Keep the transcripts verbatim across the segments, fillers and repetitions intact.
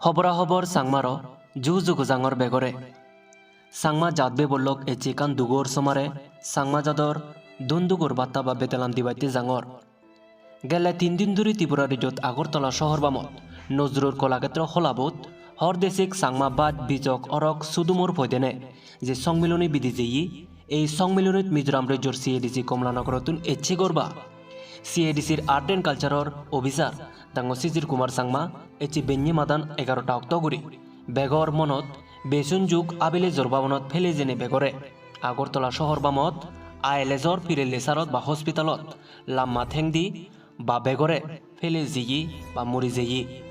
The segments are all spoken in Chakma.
Hobora hobor Changmaro, ju ju gojangor begore. Changma jat bebor lok ecche ekkan dugor somare, Changma jador dundugor batta ba bedelan dibatte jangor. Gelle tin din dhuri Tripura rejot Agartala sohor bamot Nojrul Kolakshetro holabot hor desik Changma baj bijok orok sudumor poidene je songmiloni bidi jeye, ei songmilonit Mizoram rejjor C A D C Kamalanagarotun ecche gorba. C A D C-r Art and Culture-or officer dango Sisir Kumar Changma ecche benne madan egarota okto guri begor monot besun juk abile jor babonot pele jene begore Agartala sohor bamot I L S-or pirelle sarot ba hospitalot lamba thengdi ba begore pele jeye ba muri jeye.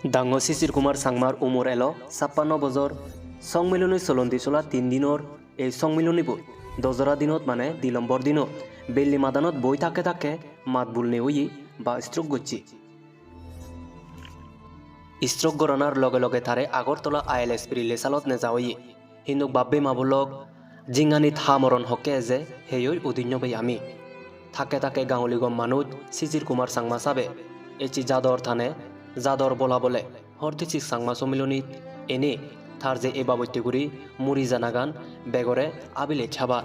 Dango Sisir Kumar Changmar umor elo sappanno bojor. Songmiloni solondi sola tin dinor ei songmilonibot dojora dinot mane di lombor dinot belli madanot boi thakke thakke mat bulne oye ba stroke gocche. Stroke goranar loge loge tare Agartala I L S pirille salot neja oye. Hintu babbe ma bolok jinganit ha moron hokke eje heyoi udinno bei ami. Thakke thakke gauli gom manuj Sisir Kumar Changma sabe ecche jador thane, jador bola bole hor desik Changma somilonit ene tar je e babotte guri muri janagan begore abile chabar.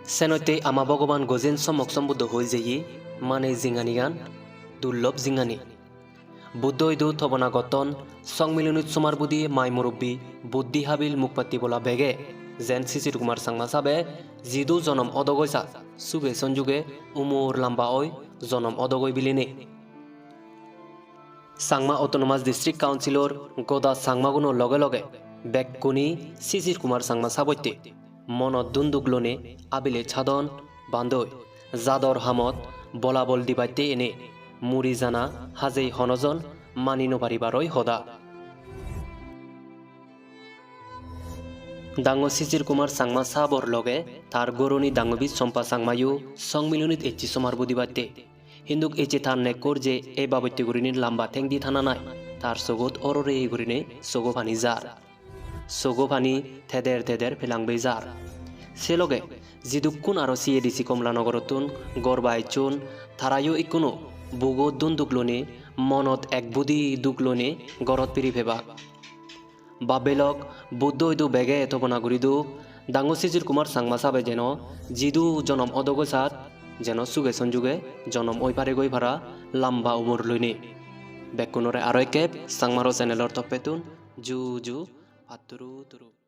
Senotte ama Bhogoban Gojen Sommok Sombuddho hoi jeye, mane jinganigan durlob jingani. Buddho idu tobona gotton, songmilonit somar budi mai murubbi, buddhi habil mukpatti bola bege, jen Sisir Kumar Changma sabe jidu jonom odogoi sat, suge sonjuge umor lamba oi jonom odogoi biline. Changma Autonomous District Council-or goda Changmaguno loge loge bekkune Sisir Kumar Changma sabotte monot dunduk lone abile chadon bandoi jador hamot bolabol dibatte ene muri jana hajei honojon mani no paribaroi hoda. Dango Sisir Kumar Changma sabor loge tar goroni dangobi Sompa Changmayo songmilonit ecche somar budibatte. Hinduk ecche tar nekkor je e babotte gurinei lamba thengdi thananai tar sogot orore gurinei sogo pani jar. Sogo pani teder teder pelang bei jar. Se loge jidukkun aro C A D C Kamalanagarotun gorba ecchon, tarayo ikkunu bugot dunduk lone, monot ek budi duk lone gorot piri pebak. Babbe lok, Buddho idu bege tobona guridu, dango Sisir Kumar Changma sabe jeno jidu jonom odogoi sat, jeno suge sonjuge jonom oi pare goi para lamba umor loine. Bekkunore aro ekkep Changmaro channel-or toppettun ju ju patturu turu.